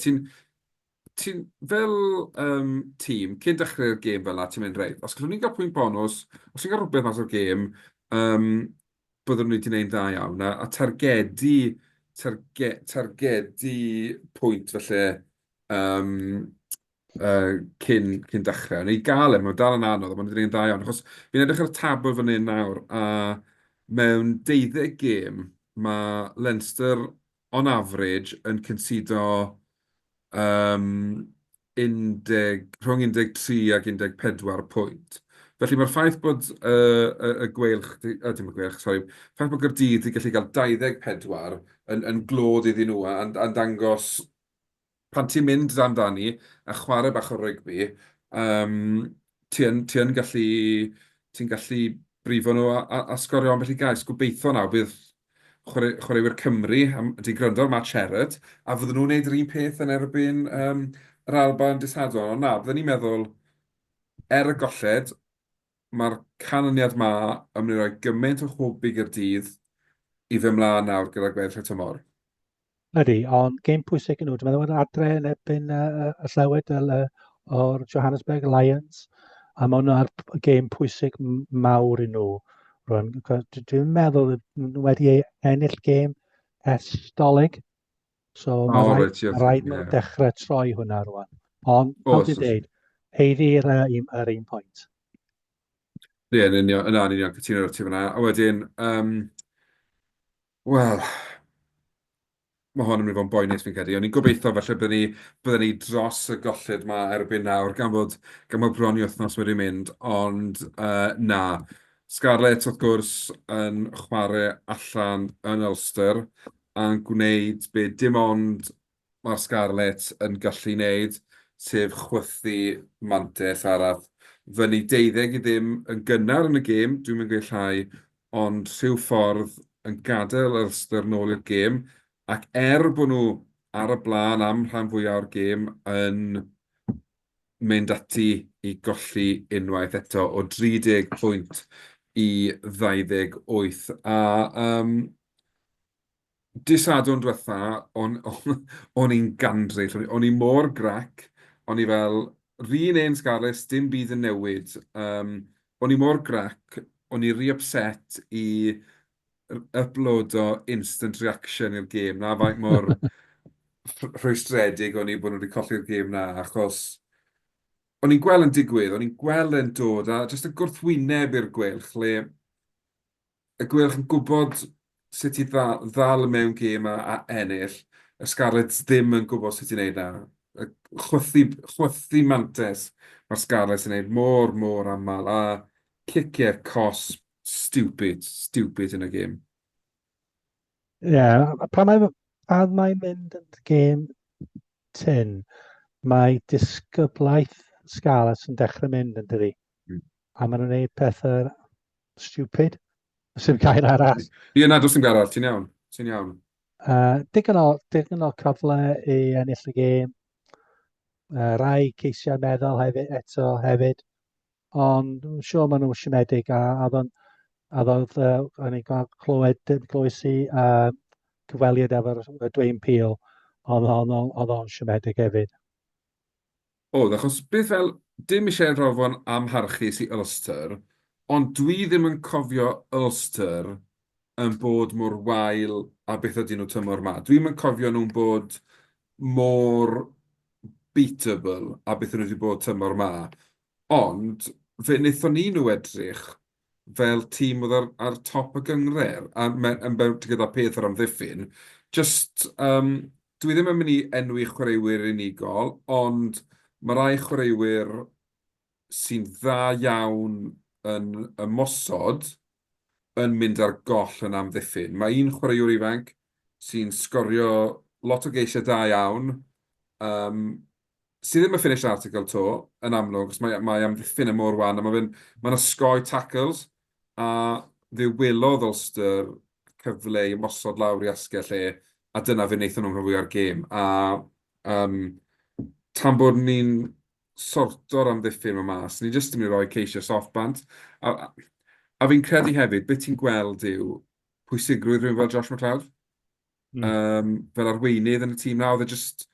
ti fel tîm, cyn dechrau'r gêm fel 'na, ti'n mynd, reit, os gallwn ni gael pwynt bonws, os ni'n cael rhywbeth mas o'r gêm, byddwn ni wedi gwneud dda iawn. A targedu, targedu pwynt felly cyn dechrau. Ond i gael e, mae'n dal yn anodd, ond maen nhw wedi gwneud yn dda iawn. Achos fi'n edrych ar y tabl fan hyn nawr, a mewn 12 gêm, mae Leinster on average yn concedo rhwng 13 ac 14 pwynt. Felly mae'r ffaith bod y Gweilch, dim y Gweilch, sori, ffaith bod Gaerdydd wedi gallu cael 24 yn glod iddyn nhw a'n dangos pan ti'n mynd amdani a chwarae bach o rygbi, ti yn, ti yn gallu, ti'n gallu brifo nhw a sgorio ambell i gais. Gobeithio nawr bydd chwaraewyr Cymru am, 'di gwrando ar Matt Sherrod a fydden nhw'n gwneud yr un peth yn erbyn yr Alban dydd Sadwrn. Ond na, byddwn ni'n meddwl, er y golled, mae'r canlyniad 'ma yn mynd i roi gymaint o hwb i Gaerdydd i fynd mlaen nawr gyda gweddill y tymor. Ydy, ond gêm pwysig yn nhw. Dwi'n meddwl bod adre yn erbyn y Llewod o'r Johannesburg Lions, a mae hwnna'r gêm pwysig mawr i nhw. Rwan, dwi'n meddwl nhw wedi ei ennill gêm ers Dolig, so mae oh, rhaid, reit, ie, rhaid nhw dechrau troi hwnna rwan. Ond, fel Oes, ti'n oes. deud, haeddu'r yr un pwynt. Ie, yn union, yna, yn union, cytuno ar ti fyna. A wedyn, wel, mae hwn yn mynd i fod yn boenus fi'n credu. O'n i'n gobeithio falle byddwn ni dros y golled 'ma erbyn nawr, gan bod bron i wythnos wedi mynd, ond na. Scarlets, wrth gwrs, yn chwarae allan yn Ulster a'n gwneud be dim ond mae'r Scarlets yn gallu wneud, sef chwythu mantais arall fyny 12 i 0 yn gynnar yn y gêm, dwi'n mynd gweud llai, ond rhyw ffordd yn gadael Ulster nôl i'r gêm. Ac er bod nhw ar y blaen am rhan fwyaf o'r gêm yn mynd ati i golli unwaith eto o 30 pwynt i 28. A um, Dydd Sadwrn dwetha, o'n o'n i'n gandryll, o'n i o'n i mor grac, o'n i fel, 'run un Scarlets, dim byd yn newid. Yym, o'n i mor grac, o'n i ry upset i yplodo instant reaction i'r gêm 'na, faint mor rhwystredig o'n i bod nhw wedi colli'r gêm 'na, achos o'n i'n gweld e'n digwydd, o'n i'n gweld e'n dod, a jyst y gwrthwyneb i'r Gweilch, le y Gweilch yn gwybod sut i ddal mewn gêm a, a ennill, y Scarlets ddim yn gwybod sut i wneud 'na. Chwythu, chwythu mantes mae'r Scarlets yn wneud mor, mor aml, a ciciau cosb stupid, stupid yn y gêm. Ie, yeah, pan mae'n pan mae mynd yn gêm tyn, mae disgyblaeth Scarlets yn dechrau mynd yn dydi. A maen nhw'n gwneud pethau stupid. Sy'n gair arall. Ie, na, does dim gair arall, ti'n iawn. Ti'n iawn. Digon o, digon o cyfle i ennill y gêm. Rai ceisiau meddwl hefyd, eto hefyd. Ond dwi'n siŵr maen nhw'n siomedig a a oedd a oedd uh, o'n i'n cael clywed, glywes i uh, cyfweliad efo'r Dwayne Peel, oedd o'n siomedig hefyd. Oedd, achos beth fel, dim eisiau rhoi fo'n amharchus i Ulster, ond dwi ddim yn cofio Ulster yn bod mor wael a beth ydyn nhw tymor 'ma. Dwi'm yn cofio nhw'n bod mor beatable a beth ydyn nhw wedi bod tymor 'ma. Ond fe wnaethon ni nhw edrych fel tîm oedd ar, ar top y gynghrair, a me- yn benodol gyda peth o'r amddiffyn. Jyst, yym, dwi ddim yn mynd i enwi chwaraewyr unigol, ond mae rai chwaraewyr sy'n dda iawn yn ymosod yn mynd ar goll yn amddiffyn. Mae un chwaraewr ifanc sy'n sgorio lot o geisiau da iawn, yym, sydd ddim yn finished article 'to, yn amlwg, achos mae mae amddiffyn e mor wan, a mae fe'n mae'n osgoi tackles, a fe welodd Ulster cyfle i ymosod lawr i asgell e, a dyna fe wnaethon nhw'n rhan fwya'r gêm. A um, tan bod ni'n sorto'r amddiffyn yma mas, ni jyst yn mynd i roi ceisiau soft bant. A, a, a fi'n credu hefyd, beth ti'n gweld yw pwysigrwydd rhywun fel Josh McLeod. Um, fel arweinydd yn y tîm na, oedd e jyst,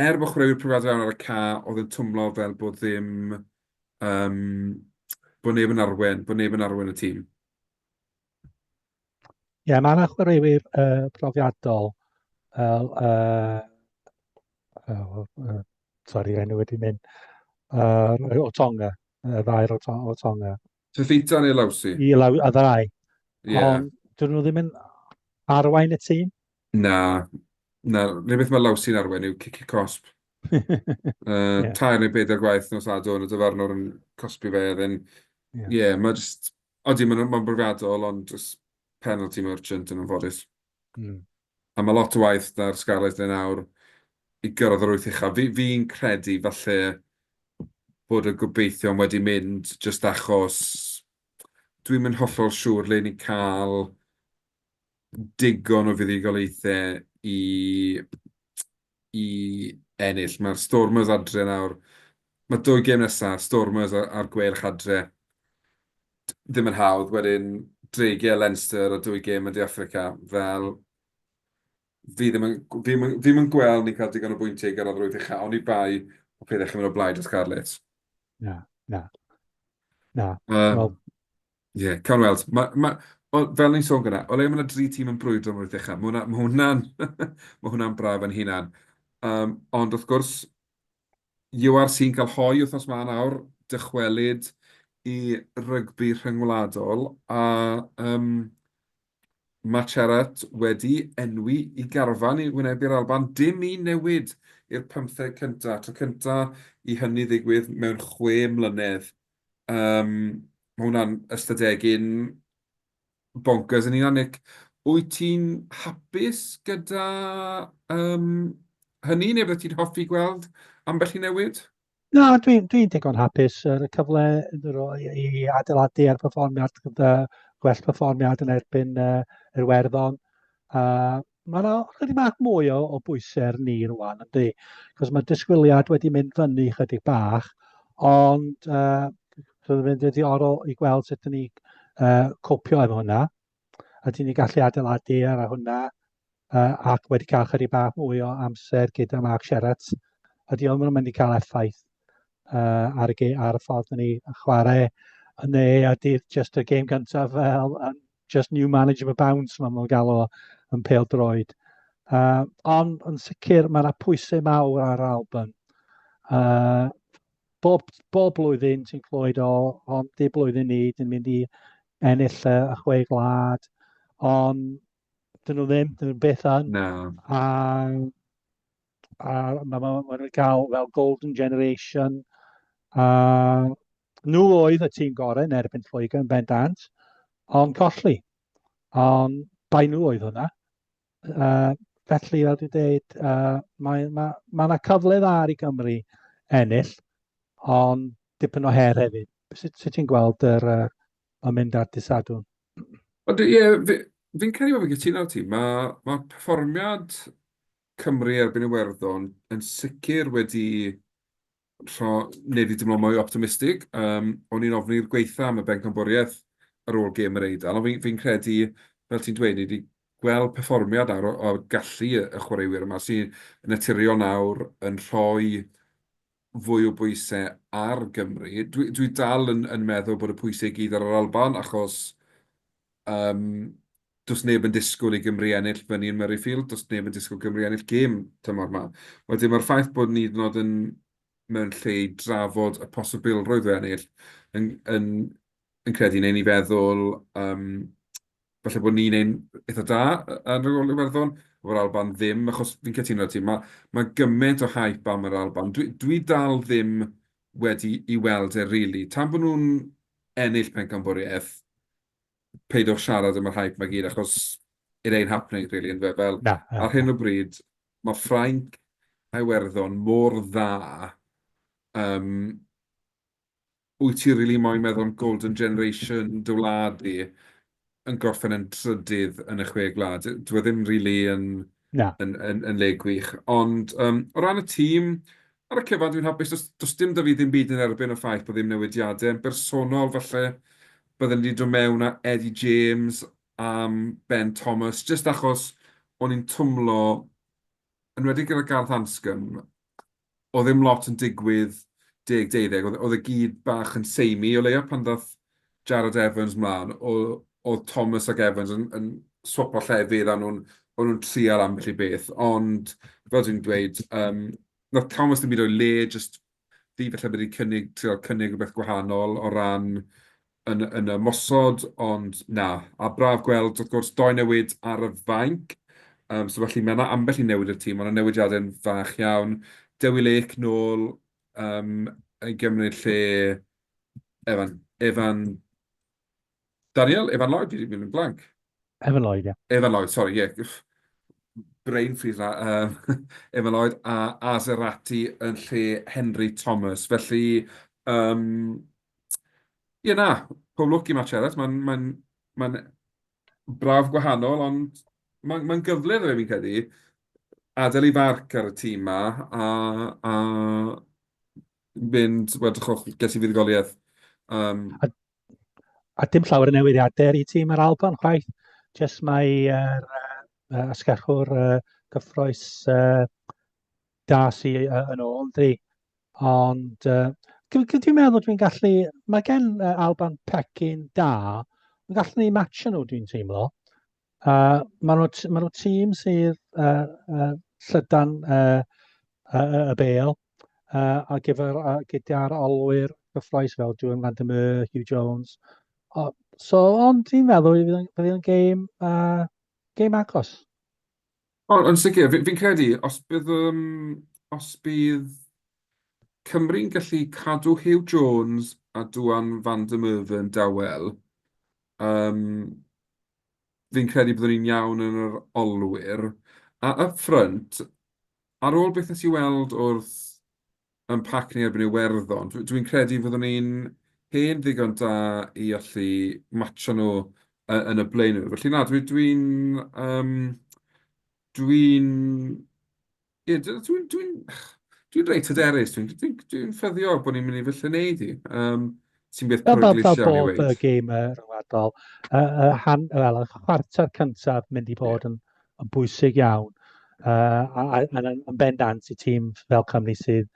er bod chwaraewyr profiadol iawn ar y ca, oedd e'n twmlo fel bod ddim, um, bod neb yn arwen, bod neb yn arwen y tîm. Ie, yeah, mae yna chwaraewyr uh, profiadol fel, uh, uh, uh, sorry, enw wedi mynd, uh, o Tonga, y ddau o, o Tonga. Fifita neu Lawsi? I law, y ddau. Yeah. Ond dyn nhw ddim yn arwain y tîm? Na, na. Neu beth mae Lawsi'n arwain yw cicio cosb. uh, yeah. Tair neu bedair gwaith nos Sadwrn, y dyfarnwr yn cosbi fe, then... Ie, yeah. yeah, mae just... Odi, mae'n ma brofiadol, ond just penalty merchant yn anffodus. A mae lot o waith 'da'r Scarlets 'na nawr i gyrraedd yr wyth uchaf. Fi, fi'n credu falle bod y gobeithion wedi mynd jyst achos dwi'm yn hollol siŵr le ni'n cael digon o fuddugoliaethau i i ennill. Mae'r Stormers adre nawr. Mae dwy gêm nesaf, Stormers a'r Gweilch adre. Ddim yn hawdd. Wedyn Dreigiau, Leinster a dwy gêm yn De Affrica. Fel, fi ddim yn, fi ddim yn, fi ddim yn gweld ni'n cael digon o bwyntiau i gyrraedd yr wyth ucha, oni bai bod pethau chi'n mynd o blaid y Scarlets. Na, na. Na. Um, well, Ie, yeah, cawn weld. Ma, ma, o, fel ni'n sôn gyna, o leia mae yna dri tîm yn brwydro am yr wyth ucha. Mae hwnna, ma hwnna'n, ma hwnna'n braf yn hunan. Um, ond wrth gwrs, URC'n cael hoi wythnos ma nawr, dychwelyd i rygbi rhyngwladol, a um, Matt Sherratt wedi enwi i garfan i wynebu'r Alban. Dim un newid i'r pymtheg cyntaf, tro cyntaf i hynny ddigwydd mewn chwe mlynedd. Um, mae hwnna'n ystadegyn bonkers yn hunan, Nick. Wyt ti'n hapus gyda um, hynny, neu byddet ti'n hoffi gweld ambell i newid? Na, dwi'n dwi digon hapus. Yr cyfle i, i adeiladu ar perfformiad gyda gwell perfformiad yn erbyn uh, Iwerddon. Uh, Mae yna chydig bach mwy o, o bwysau ar ni rwan, yndi? Cos mae disgwyliad wedi mynd fyny chydig bach, ond so mynd yn ddiddorol i gweld sut dyn ni copio efo hwnna. A dyn ni gallu adeiladu ar hwnna ac wedi cael chydig bach mwy o amser gyda Mark Sherratt. Ydy o'n mynd i cael effaith ar, y, ar y ffordd ni chwarae, neu ydy just y gêm gyntaf fel just new manager bounce mae'n nhw'n gael o yn pêl droed. Ond yn sicr mae yna pwysau mawr ar Alban. Bob, bob blwyddyn ti'n clywed o, ond di blwyddyn ni, dyn mynd i ennill y, y chwe gwlad, ond dyn nhw ddim, dyn nhw byth yn. Na. A, a mae ma, ma nhw'n cael fel Golden Generation. A nhw oedd y tîm gorau yn erbyn Lloegr yn bendant, ond colli. Ond bai nhw oedd hwnna. Felly, fel dwi'n dweud, mae yna ma, ma cyfle dda i Gymru ennill, ond dipyn o her hefyd. Sut, sut ti'n gweld yr, yn mynd ar dydd Sadwrn? Ond ie, fi'n fi credu bod fi'n cytuno ti. Mae ma perfformiad Cymru erbyn Iwerddon yn sicr wedi rho, wneud fi deimlo mwy optimistig. Um, o'n i'n ofni'r gweitha am y bencampwriaeth ar ôl gêm yr Eidal, ond fi'n fi credu, fel ti'n dweud, ni wedi gweld perfformiad ar o, o gallu y chwaraewyr yma sy'n naturiol nawr yn rhoi fwy o bwysau ar Gymru. Dwi, dwi dal yn, yn meddwl bod y pwysau i gyd ar yr Alban, achos um, does neb yn disgwyl i Gymru ennill fyny yn Murrayfield, does neb yn disgwyl Gymru ennill gêm tymor yma. Wedyn mae'r ffaith bod ni hyd yn oed yn mewn lle i drafod y posibilrwydd o ennill yn, yn, yn credu neu ni feddwl um, falle bod ni'n ein eitha da ar ôl Iwerddon, o'r Alban ddim, achos fi'n cytuno ti, mae, mae gymaint o hype am yr Alban. Dwi, dwi dal ddim wedi i weld e really. Tan bod nhw'n ennill pencampwriaeth, peidiwch siarad am yr hype 'ma gyd, achos it ain't happening really, yndyfe? Fel, Na, na, ar hyn o bryd, mae Ffrainc a Iwerddon mor dda, um, wyt ti rili moyn meddwl am golden generation dy wlad di yn gorffen yn trydydd yn y chwe gwlad? Dyw e ddim rili yn, Na. yn, yn, yn le gwych. Ond um, o ran y tîm, ar y cyfan dwi'n hapus. Does, does dim 'da fi ddim byd yn erbyn y ffaith bod ddim newidiadau. Yn bersonol, falle, bydden ni wedi dod mewn â Eddie James am Ben Thomas, jyst achos o'n i'n twmlo, yn enwedig gyda Gareth Anscombe, oedd ddim lot yn digwydd deg deuddeg, oedd oedd e gyd bach yn samey, o leia pan ddaeth Jarrod Evans mlaen, oedd Thomas ac Evans yn, yn swapo llefydd a nhw'n o'n nhw'n trial ambell i beth, ond fel dwi'n dweud, um, nath Thomas ddim byd o'i le, jyst fi falle bod wedi cynnig, trial cynnig rhywbeth gwahanol o ran yn, yn y mosod, ond na. A braf gweld, wrth gwrs, doi newid ar y fainc. Um, so felly mae yna ambell i newid i'r tîm, ond y newidiadau'n fach iawn. Dewi Lake nôl um, i gymryd lle Evan, Evan Daniel, Evan Lloyd, fi wedi mynd yn blank. Evan Lloyd, ie. Evan Lloyd, sorry, ie. Yeah. Brain freeze na. Um, Evan Lloyd a Azerati yn lle Henry Thomas. Felly, um, ie na, pob lwc i Matt Sherratt. Mae'n mae mae braf gwahanol, ond mae'n mae gyfle iddo fe, fi'n credu, adael i farc ar y tîm ma a, a mynd, wel, drychwch, ges i fuddugoliaeth. Um, a, a dim llawer o newidiadau i tîm yr Alban chwaith. Jyst mae yr uh, asgellwr uh, gyffroes uh, Darcy uh, yn ôl, ynddi. Ond uh, dwi'n meddwl dwi'n gallu... Mae gen uh, Alban pecyn da, ond gallu ni match nhw, dwi'n teimlo. Uh, maen nhw, ma nhw tîm sydd uh, llydan uh, y bel, uh, a gyfer, uh, gyda'r olwyr gyffroes fel Duan van der Mer, Hugh Jones. O, so, ond dwi'n meddwl fydd yn gêm, uh, gêm agos. O, yn sicr, fi'n fi credu, os bydd, um, os bydd Cymru'n gallu cadw Hugh Jones a Duan van der Merwe yn dawel, um, fi'n credu byddwn ni'n iawn yn yr olwyr. A up front, ar ôl beth nes i weld wrth yn pac ni erbyn Iwerddon, dwi'n dwi credu fyddwn ni'n hen ddigon da i allu matcho nhw yn y blaenwyr. Felly na, dwi'n... Dwi um, Dwi'n... Ie, dwi'n dwi dwi reit hyderus. Dwi'n dwi, dwi ffyddiog bod ni'n mynd i felly wneud i. Um, sy'n beth peryglus iawn i weud. Fel bob gêm rhyngwladol, uh, han, well, y chwarter cyntaf mynd i bod yn, yn bwysig iawn. Uh, a, a, a, yn bendant i tîm fel Cymru sydd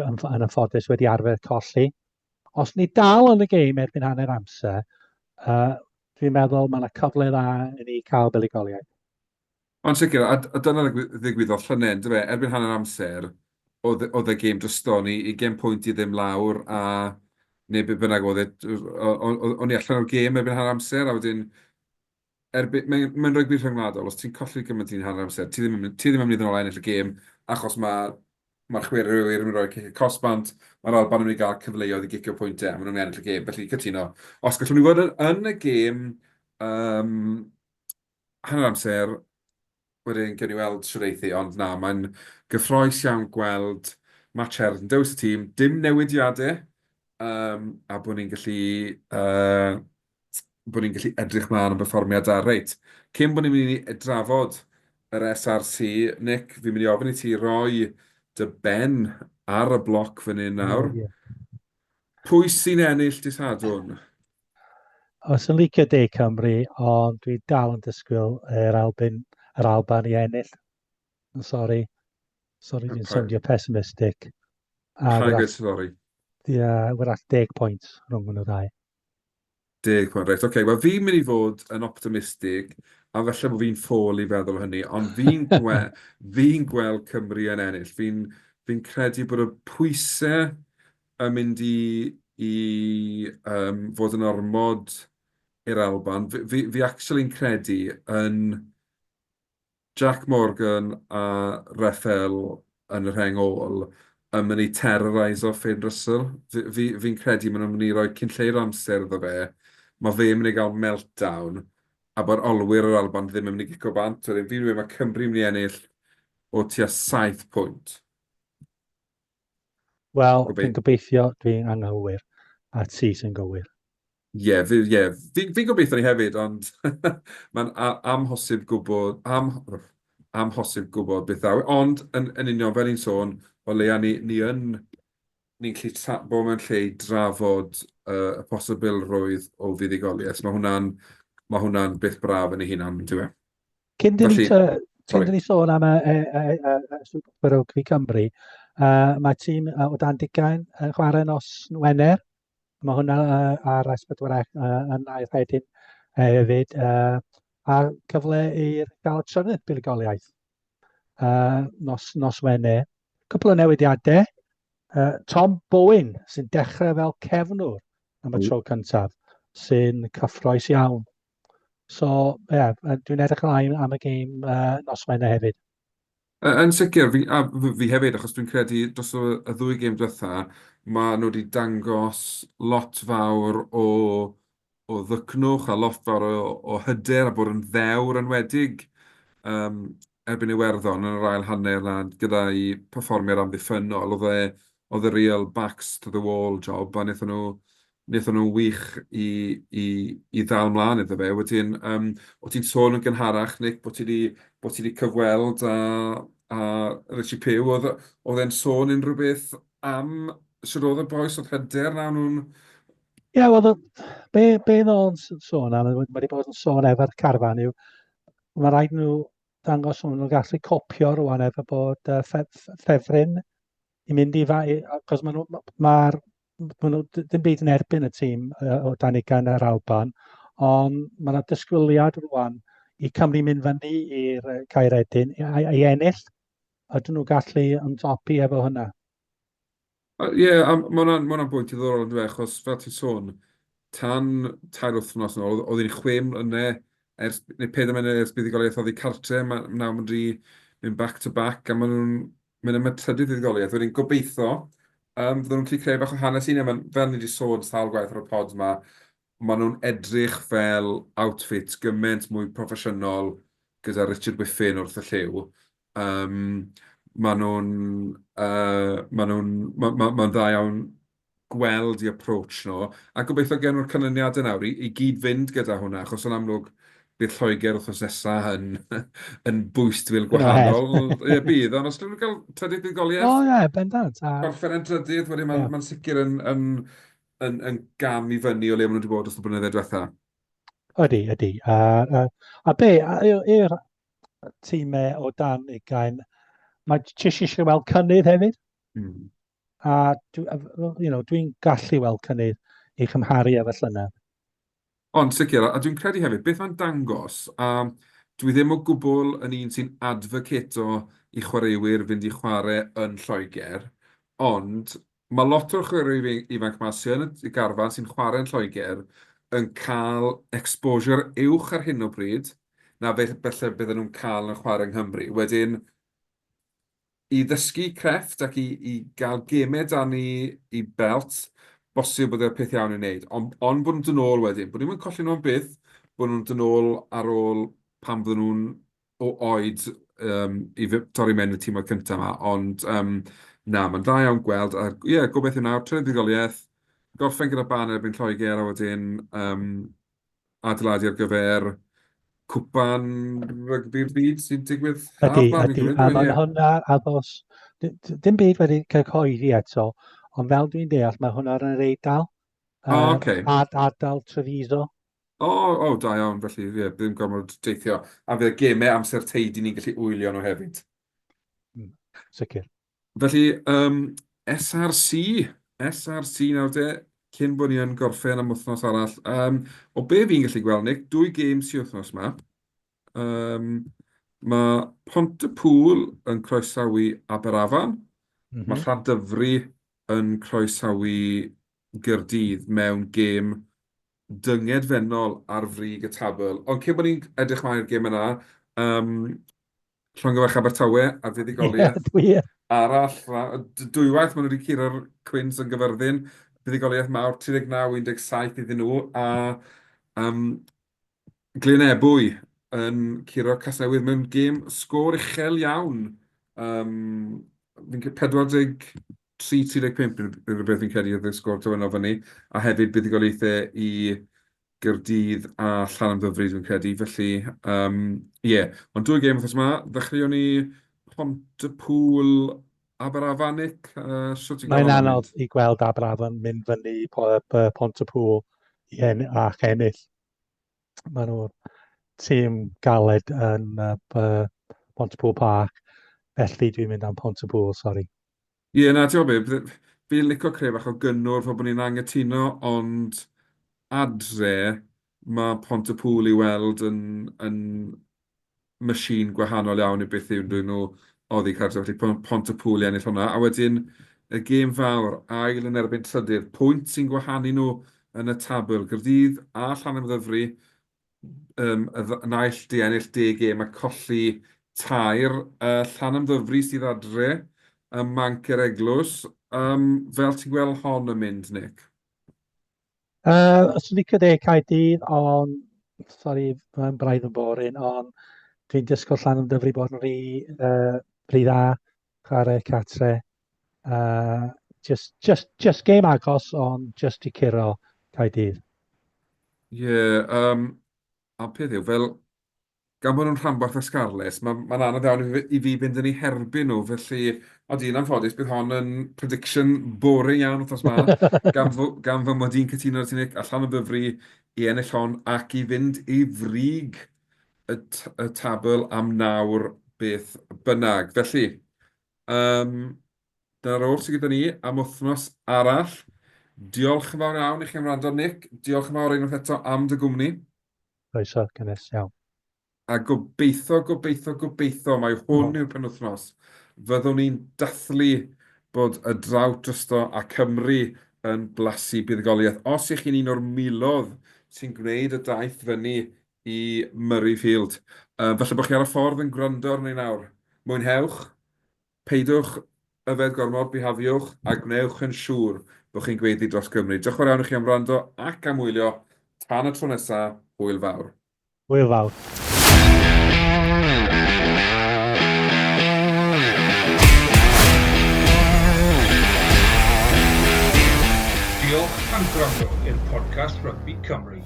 yn, yn anffodus wedi arfer colli. Os ni dal yn y gêm erbyn hanner amser, uh, dwi'n meddwl mae yna cyfle dda i ni cael buddugoliaeth. Ond sicr, a a dyna ddigwyddodd llynedd, yndyfe? Erbyn hanner amser, oedd oedd y gêm drosto, o'n i ugain pwynt i ddim lawr, a neu be bynnag oedd e, o'n i allan o'r gêm erbyn hanner amser, a wedyn, erbyn, mae'n mae'n rygbi rhyngwladol, os ti'n colli gymaint un hanner amser, ti ddim yn mynd, ti ddim yn mynd i ddod nôl a ennill y gêm, achos mae mae'r chwaraewyr yn mynd i roi cic cosb bant, mae'r Alban yn mynd i gael cyfleoedd i gicio pwyntiau, a maen nhw'n ennill y gêm. Felly, cytuno. Os gallwn ni fod yn, yn y gêm, um, hanner amser, wedyn gewn ni weld shwt eith hi, ond na, mae'n gyffrous iawn gweld Matt Sherrod yn dewis y tîm, dim newidiadau, um, a bod ni'n gallu, uh, bod ni'n gallu edrych mlaen am berfformiad da. Reit, cyn bod ni'n mynd i drafod yr SRC, Nick, fi'n mynd i ofyn i ti roi dy ben ar y bloc fan hyn nawr. Yeah, yeah. Pwy sy'n ennill dydd Sadwrn? Os yn licio De Cymru, ond dwi dal yn disgwyl yr Alban, yr Alban i ennill. I'm sorry. Sorry, dwi'n soundio pessimistic. A Paid gweud sori. Ie, yeah, wrach 10 pwynt rhwng nhw ddau. 10 pwynt, reit. Oce, wel fi'n mynd i fod yn optimistig, a falle bod fi'n ffôl i feddwl hynny, ond fi'n gwe fi'n gweld Cymru yn ennill. Fi'n fi'n credu bod y pwysau yn mynd i i um, fod yn ormod i'r Alban. Fi, fi, fi actually'n credu yn Jack Morgan a Reffell yn y rheng ôl yn mynd i terroriseo Finn Russell. Fi, fi, fi'n credu maen nhw'n mynd i roi cyn lleied o amser iddo fe. Mae fe'n mynd i gael meltdown a bod olwyr yr Alban ddim yn mynd i gico bant. Wedyn fi'n dweud mae Cymru yn mynd i ennill o tua 7 pwynt. Wel, dwi'n gobeithio dwi'n anghywir a ti sy'n gywir. Ie, fi, ie, fi'n fi gobeithio ni hefyd, ond mae'n amhosib gwybod, am, amhosib gwybod beth ddaw. Ond, yn, yn union, fel ni'n sôn, o leia ni, ni yn, ni'n gallu tra, bod mewn lle i drafod uh, y posibilrwydd o fuddugoliaeth. Mae hwnna'n mae hwnna'n beth braf yn ei hunan, on'd yw e? Cyn dyn ni, cyn dyn ni sôn am y, y, y, y, y Super Rugby Cymru, uh, mae tîm uh, o dan digain yn chwarae nos Wener. Mae hwnna uh, ar S4C uh, yn ail rhedyn hefyd. Uh, a cyfle i'r gael trydydd buddugoliaeth uh, nos, nos Wener. Cwpl o newidiadau. Uh, Tom Bowen sy'n dechrau fel cefnwr am y tro cyntaf, sy'n cyffroes iawn. So, ie, yeah, dwi'n edrych ymlaen am y gêm uh, nos Wener hefyd. Yn sicr, fi, a fi hefyd, achos dwi'n credu dros y, y ddwy gêm diwetha, maen nhw wedi dangos lot fawr o, o ddycnwch a lot fawr o, o hyder a bod yn ddewr enwedig um, erbyn Iwerddon yn yr ail hanner na gyda'i perfformiad amddiffynnol. Oedd e, oedd e real backs to the wall job a wnaethon nhw wnaethon nhw'n wych i, i, i ddal mlaen iddo fe. Wedyn, um, o ti'n sôn yn gynharach, Nick, bod ti wedi, bod ti wedi cyfweld â, â Richie Pugh, oedd, oedd e'n sôn unrhyw beth am sut oedd y bois, oedd hyder na nhw'n... Ie, yeah, wel, be, be oedd o'n sôn am, mae wedi bod yn sôn efo'r carfan yw, mae rhaid nhw ddangos nhw'n gallu copio rwan efo bod uh, ffefryn i mynd i fa... Achos maen nhw, mae'r maen nhw ddim byd yn erbyn y tîm uh, o dan ugain yr Alban, ond mae yna disgwyliad rwan i Cymru mynd fyny i'r Caeredin i, i ennill. Ydyn nhw'n gallu ymdopi efo hynna? Ie, yeah, a mae hwnna'n ma hwnna bwynt diddorol yn dweud, achos fel ti'n sôn, tan tair wythnos yn ôl, oedd hi'n chwe mlynedd ers, neu pedair mlynedd ers buddugoliaeth oddi cartre, mae nawr maen nhw wedi mynd back to back, a maen nhw'n mynd am y trydydd fuddugoliaeth. Wedyn gobeithio, um, fydden nhw'n gallu creu bach o hanes i ni. Fel ni wedi sôn sawl gwaith ar y pod yma, maen nhw'n edrych fel outfit gymaint mwy proffesiynol gyda Richard Whiffin wrth y llyw. Um, maen nhw'n... Uh, maen nhw'n... Mae'n ma, ma dda iawn gweld i approach nhw, a gobeithio gen nhw'r canlyniadau nawr i, i gyd fynd gyda hwnna, achos yn amlwg bydd Lloegr wythnos nesaf yn, yn bwystfil gwahanol. Ie, bydd, ond os nhw'n cael trydydd buddugoliaeth... O ie, bendant. A... Gorffen yn trydydd, wedyn mae'n yeah. ma sicr yn, yn, yn, yn gam i fyny o le maen nhw wedi bod dros y blynyddoedd diwetha. Ydy, ydy. A, a, a be, i'r tîmau o dan ugain, mae jyst eisiau weld cynnydd hefyd. A you know, dwi'n gallu weld cynnydd i chymharu efo llynedd. Ond sicr, a dwi'n credu hefyd, beth mae'n dangos, a dwi ddim o gwbl yn un sy'n advocato i chwaraewyr fynd i chwarae yn Lloegr, ond mae lot o'r chwaraewyr ifanc 'ma sy yn y garfan sy'n chwarae yn Lloegr yn cael exposure uwch ar hyn o bryd na beth falle bydden nhw'n cael yn chwarae yng Nghymru. Wedyn, i ddysgu crefft ac i i gael gemau dan i i belt, bosib bod e'r peth iawn i wneud. Ond ond bod nhw'n dod nôl wedyn, bod nhw'm yn colli nhw am byth, bod nhw'n dod nôl ar ôl pan fydden nhw'n o oed yym i torri mewn i'r timoedd cyntaf 'ma. Ond yym na, mae'n dda iawn gweld, a ie, gobeithio nawr, trydydd fuddugoliaeth, gorffen gyda ban erbyn Lloegr a wedyn yym adeiladu ar gyfer cwpan rygbi'r byd sy'n digwydd haf Ydy, ydy, a mae'n hwnna addos, dim byd wedi cyhoeddi eto, ond fel dwi'n deall, mae hwnna yn yr Eidal. O, oh, okay. Ad, ardal Treviso. O, oh, oh, da iawn, felly, ie, ddim gormod deithio. A fydd y gemau amser teidi ni'n gallu wylio nhw hefyd. Sicr. Felly, yym, SRC, SRC nawr te, cyn bod ni yn gorffen am wythnos arall. Yym, o be fi'n gallu gweld, Nick, dwy gêm sy wythnos yma. Um, mae Pontypool yn croesawu Aberafan. Mm -hmm. Mae Llandyfri yn croesawu Gyrdydd mewn gêm dyngedfennol ar frig y tabl. Ond cyn bod ni'n edrych mlaen i'r gêm yna, um, Llongyfarch Abertawe ar fuddugoliaeth yeah, arall. Dwywaith maen nhw wedi curo'r Cwins yn Gyfyrddin. Buddugoliaeth mawr 39-17 iddyn nhw. A um, Glyn Ebwy yn curo Casnewydd mewn gêm sgôr uchel iawn. Um, fi'n 43-35 neu rhywbeth fi'n credu oedd y sgôr terfynol fyny. A hefyd buddugoliaethau i Gaerdydd a Llanymddyfri dwi'n credu, felly yym ie. Ond dwy gêm wythnos 'ma, ddechreuon ni Pontypŵl Aberafan, Nick? Yy shwt ti'n gweld Mae'n anodd i gweld Aberafan mynd fyny i Pontypŵl i en ac ennill. Maen nhw'n tîm galed yn uh, Pontypŵl Park, felly dwi'n mynd am Pontypŵl, sori. Ie, na, ti'n gwybod be, fi'n licio creu bach o gynnwrf fel bod ni'n angytuno, ond adre mae Pontypŵl i weld yn, yn machine gwahanol iawn i beth yw nhw oddi cartref, felly Pontypŵl i ennill hwnna. A wedyn y gêm fawr, ail yn erbyn trydydd, pwynt sy'n gwahanu nhw yn y tabl, Gaerdydd a Llanymddyfri, um, y naill di ennill deg gêm a colli tair. Uh, Llanymddyfri sydd adre ym Manc yr Eglwys. Um, fel ti'n gweld hon yn mynd, Nick? Uh, os dwi'n licio de Caerdydd, ond, sorry, mae'n braidd yn boring, ond dwi'n disgwyl Llanymddyfri bod yn rhy, uh, rhy dda, chwarae catre. Uh, just, just, just game agos, ond just i curo Caerdydd. Ie, yeah, um, a peth yw, fel, gan bod nhw'n rhanbarth y Scarlets, mae'n ma anodd iawn i fi, i fi fynd yn eu herbyn nhw, felly, odi, yn anffodus, bydd hon yn prediction boring iawn wythnos ma, gan, fy, gan fy mod i'n cytuno ar ti, Nick, allan o ddyfru i ennill hon ac i fynd i frig y, y tabl am nawr beth bynnag. Felly, um, dyna'r oll sydd gyda ni am wythnos arall. Diolch yn fawr iawn i chi am wrando, Nick. Diolch yn fawr unwaith eto am dy gwmni. Croeso, cynnes iawn. A gobeithio, gobeithio, gobeithio mai hwn yw'r penwythnos fyddwn ni'n dathlu bod y drought drosto a Cymru yn blasu buddugoliaeth. Os ych chi'n un o'r miloedd sy'n gwneud y daith fyny i Murrayfield, yy falle bod chi ar y ffordd yn gwrando arno ni nawr. Mwynhewch, peidiwch yfed gormod, bihafiwch, a gwnewch yn siŵr bod chi'n gweiddi dros Gymru. Diolch yn fawr iawn i chi am wrando ac am wylio. Tan y tro nesa, hwyl fawr. Hwyl fawr. Diolch am gwrando i'r podcast Rygbi Cymru.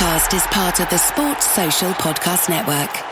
podcast is part of the Sports Social Podcast Network.